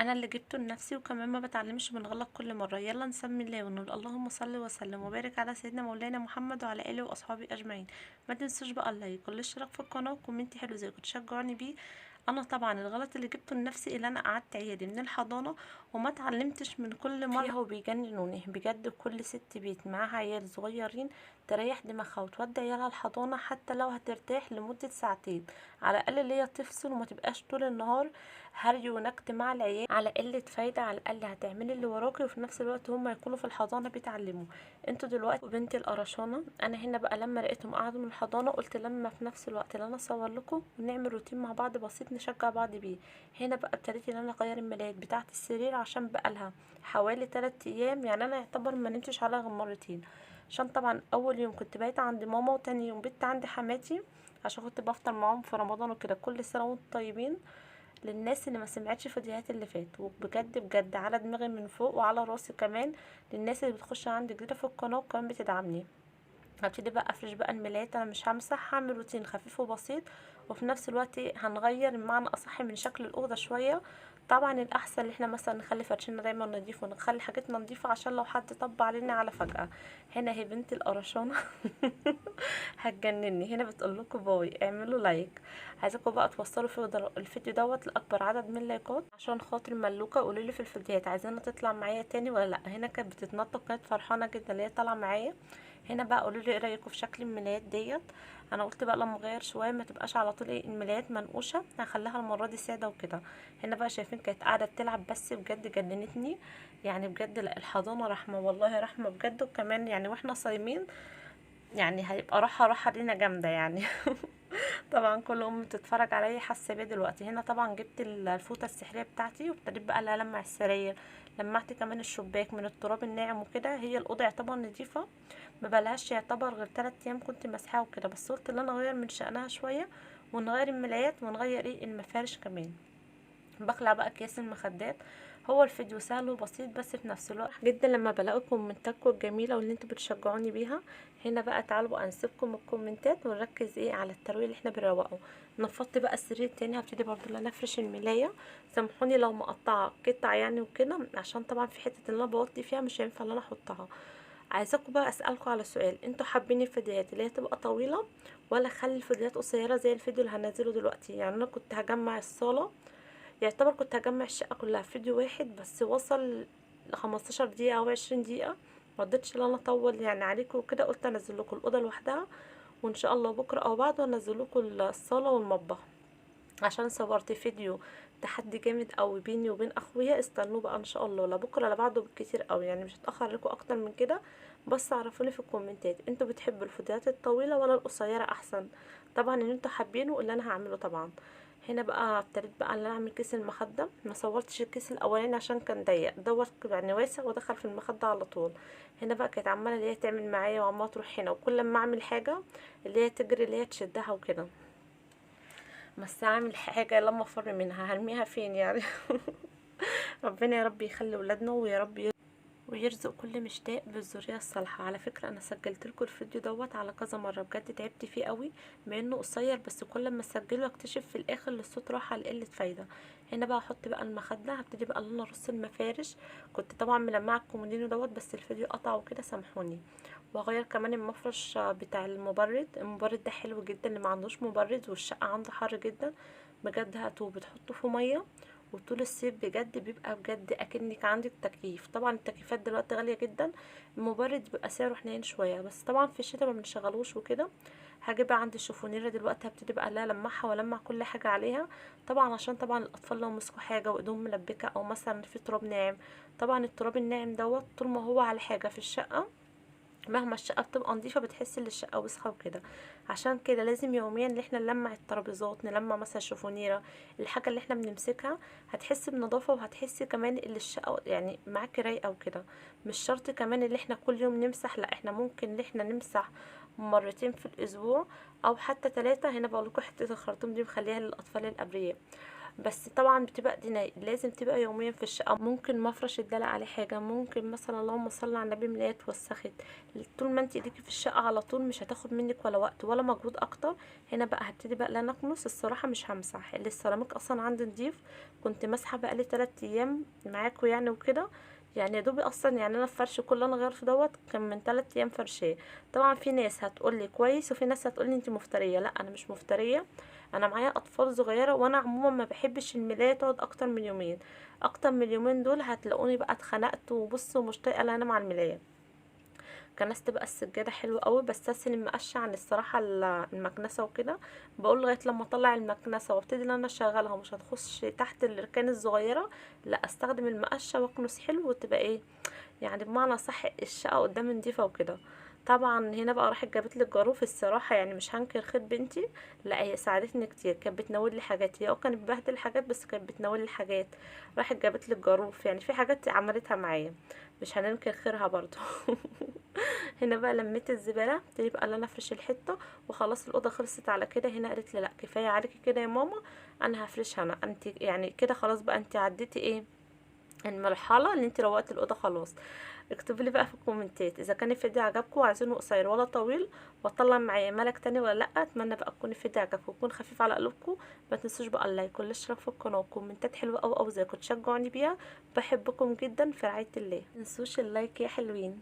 انا اللي جبته لنفسي، وكمان ما بتعلمش من غلط كل مرة. يلا نسمي الله ونقول اللهم صل وسلم وبارك على سيدنا مولانا محمد وعلى اله واصحابه اجمعين. ما تنسوش بقى ال like والاشتراك في القناة و comment حلو زيكم تشجعوني بيه. انا طبعا الغلط اللي جبته لنفسي اللي انا قعدت عيالي من الحضانة وما اتعلمتش من كل مرة، وبيجننوني بجد. كل ست بيت معاها عيال صغيرين تريح دماغها وتودي عيالها الحضانة، حتى لو هترتاح لمدة ساعتين على الاقل اللي هي تفصل وما تبقاش طول النهار هري ونكت مع العيال، على قلة فايده. على الاقل هتعملي اللي وراكي وفي نفس الوقت هم يكونوا في الحضانة بيتعلموا. انتوا دلوقتي وبنتي القرشانه، انا هنا بقى لما لقيتهم قعدوا من الحضانة قلت لما في نفس الوقت اللي انا اصور لكم ونعمل روتين مع بعض بسيط نشجع بعض بيه. هنا بقى ابتديت ان انا اغير الملايات بتاعه السرير عشان بقى لها حوالي 3 ايام، يعني انا يعتبر ما نمتش عليها غير مرتين، عشان طبعا اول يوم كنت بايته عند ماما وتاني يوم بيت عند حماتي عشان كنت بفطر معاهم في رمضان وكده. كل سنة وانتم طيبين للناس اللي ما سمعتش فيديوهات اللي فات، وبجد بجد على دماغي من فوق وعلى راسي كمان للناس اللي بتخش عندي جديدة في القناة وكمان بتدعمني. هبتدي بقى افرش بقى الملايات، انا مش همسح، هعمل روتين خفيف وبسيط وفي نفس الوقت هنغير بمعنى اصح من شكل الاوضة شوية. طبعا الاحسن ان احنا مثلا نخلي فرشنا دايما نضيف ونخلي حاجتنا نضيفه عشان لو حد طب علينا على فجأة. هنا هي بنت القرشانه هتجنني، هنا بتقول لكم bye، اعملوا like. عايزاكم بقى توصلوا في الفيديو دوت لاكبر عدد من اللايكات عشان خاطر ملوكه. قولوا لي في الفيديوهات عايزينها تطلع معايا تاني ولا لا. هنا كانت بتتنطط، كانت فرحانة جدا اللي هي طالعه معايا. هنا بقى قولوا لي ايه رايكم في شكل الملايات ديت. انا قلت بقى لما اغير شوية ما تبقاش على طول ايه الملايات منقوشه، هخليها المرة دي ساده وكده. هنا بقى شايفين كانت قاعدة بتلعب، بس بجد جننتني يعني بجد. لا الحضانة رحمه والله رحمه بجد، وكمان يعني واحنا صايمين يعني هيبقى راحة راحة لينا جامدة يعني. طبعا كل ام بتتفرج عليا حاسه بيه دلوقتي. هنا طبعا جبت الفوطه السحريه بتاعتي وابتديت بقى لمع السراير، لمعت كمان الشباك من التراب الناعم وكده. هي الاوضة يعتبر نظيفة، ما بلهاش يعتبر غير 3 ايام كنت مسحاها وكده، بس قلت ان انا اغير من شأنها شوية ونغير الملايات ونغير ايه المفارش كمان. بخلع بقى اكياس المخدات. هو الفيديو سهل وبسيط بس في نفس الوقت جدا لما بلاقي كومنتاتكم الجميلة واللي انتوا بتشجعوني بيها. هنا بقى تعالوا انسبكم الكومنتات ونركز ايه على الترويق اللي احنا بنروقه. نفضت بقى السرير تاني، هبتدي برضو ان انا افرش الملايه. سامحوني لو مقطعه قطع يعني وكده، عشان طبعا في حتة اللي انا بوطي فيها مش هينفع ان انا احطها. عايزاكم بقى اسالكم على سؤال، انتوا حابين الفيديوهات اللي هي تبقى طويلة ولا اخلي الفيديوهات قصيرة زي الفيديو اللي هنزله دلوقتي؟ يعني انا كنت هجمع الصاله، يعتبر كنت هجمع الشقة كلها في فيديو واحد، بس وصل ل 15 دقيقة او 20 دقيقة، ما رضيتش ان انا اطول يعني عليكم وكده، قلت انزل لكم الاوضة لوحدها وان شاء الله بكره او بعده انزل لكم الصاله والمطبخ، عشان صورت فيديو تحدي جامد قوي بيني وبين اخويا. استنوه بقى ان شاء الله لا بكره لا بعده بالكتير قوي، يعني مش هتاخر عليكم اكتر من كده. بس عرفوني في الكومنتات انتوا بتحبوا الفيديوهات الطويلة ولا القصيرة احسن؟ طبعا ان انتوا حابينه اللي انا هعمله. طبعا هنا بقى ابتديت بقى ان انا اعمل كيس المخدة. ما صورتش الكيس الاولاني عشان كان ضيق، دوت يعني واسع ودخل في المخدة على طول. هنا بقى كانت عماله اللي هي تعمل معايا وعماله تروح هنا، وكل ما اعمل حاجة اللي هي تجري اللي هي تشدها وكده، بس اعمل حاجة لما افر منها هرميها فين يعني. ربنا يا رب يخلي ولادنا ويا رب ويرزق كل مشتاق بالذريه الصالحة. على فكرة انا سجلت لكم الفيديو دوت على كذا مرة، بجد تعبت فيه قوي مع انه قصير، بس كل ما اسجله اكتشف في الاخر الصوت راح على قلة فايده. هنا بقى احط بقى المخدة، هبتدي بقى ان انا ارص المفارش. كنت طبعا ملمعه الكومودينو دوت بس الفيديو قطع وكده سامحوني. واغير كمان المفرش بتاع المبرد، المبرد ده حلو جدا اللي ما عندوش مبرد والشقه عنده حر جدا بجد هاتوه، بتحطوه في مية وطول الصيف بجد بيبقى بجد اكنك عندك تكييف. طبعا التكييفات دلوقتي غالية جدا، المبرد بيبقى سعره حنين شوية، بس طبعا في الشتاء ما بنشغلوش وكده. هجيبها عند الشوفونيره دلوقتي، هبتدي بقى لا لمعها ولمع كل حاجة عليها طبعا، عشان طبعا الاطفال لو مسكوا حاجة وايدهم ملبكه او مثلا في تراب ناعم، طبعا التراب الناعم دوت طول ما هو على حاجة في الشقة مهما الشقة بتبقى نظيفة بتحس ان الشقة وسخة وكده. عشان كده لازم يوميا ان احنا نلمع الترابيزات، نلمع مثلا الشوفونيره، الحاجة اللي احنا بنمسكها هتحس بنظافه، وهتحسي كمان ان الشقة يعني معاكي رايقة وكده. مش شرط كمان ان احنا كل يوم نمسح، لا احنا ممكن ان احنا نمسح مرتين في الاسبوع او حتى 3. هنا بقول لكم حتة الخرطوم دي مخليها للاطفال الابرياء. بس طبعا بتبقى دي لازم تبقى يوميا في الشقة. ممكن مفرش اتدلق عليه حاجة، ممكن مثلا اللهم صل على النبي ملايه اتوسخت، طول ما انت ايديكي في الشقة على طول مش هتاخد منك ولا وقت ولا مجهود اكتر. هنا بقى هبتدي بقى لا اكنس، الصراحة مش همسح، السيراميك اصلا عندي نضيف، كنت مسحه بقالي 3 ايام معاكم يعني وكده، يعني يا دوبي اصلا يعني انا الفرش كله انا غيرته دوت كان من 3 ايام فرشاه. طبعا في ناس هتقولي كويس وفي ناس هتقولي انت مفتريه، لا انا مش مفتريه، انا معايا اطفال صغيرة، وانا عموما ما بحبش الملايه تقعد اكتر من يومين، اكتر من اليومين دول هتلاقوني بقى اتخنقت وبصوا مش طايقة لا انام على الملايه. كنست بقى السجادة حلوة قوي، بس استسهل المقشه عن الصراحة المكنسة وكده، بقول لغاية لما اطلع المكنسة وابتدي ان انا اشغلها مش هتخش تحت الاركان الصغيرة، لا استخدم المقشه واكنس حلو وتبقى ايه يعني بمعنى صح الشقة قدام نضيفه وكده. طبعا هنا بقى راحت جابت لي الجاروف، الصراحة يعني مش هنكر خير بنتي، لا هي ساعدتني كتير، كانت بتناول لي حاجات، هي كانت بتبهدل حاجات بس كانت بتناول لي حاجات، راحت جابت لي الجاروف، يعني في حاجات عملتها معايا مش هننكر خيرها برضو. هنا بقى لميت الزبالة، ابتدي بقى ان انا افرش الحتة وخلاص الاوضة خلصت على كده. هنا قالت لي لا كفاية عليكي كده يا ماما، انا هفرشها انا، انت يعني كده خلاص بقى انت عديتي ايه المرحلة اللي انت روقتي الاوضة خلاص. اكتبوا لي بقى في الكومنتات اذا كان الفيديو عجبكم، وعايزينه قصير ولا طويل، واطلع معايا ملك تاني ولا لا. اتمنى بقى تكون الفيديو عجبكم ويكون خفيف على قلوبكم. ما تنسوش بقى ال like والاشتراك في القناة وكومنتات حلوة قوي قوي زيكم تشجعوني بيها. بحبكم جدا، في رعاية الله. ما تنسوش ال like يا حلوين.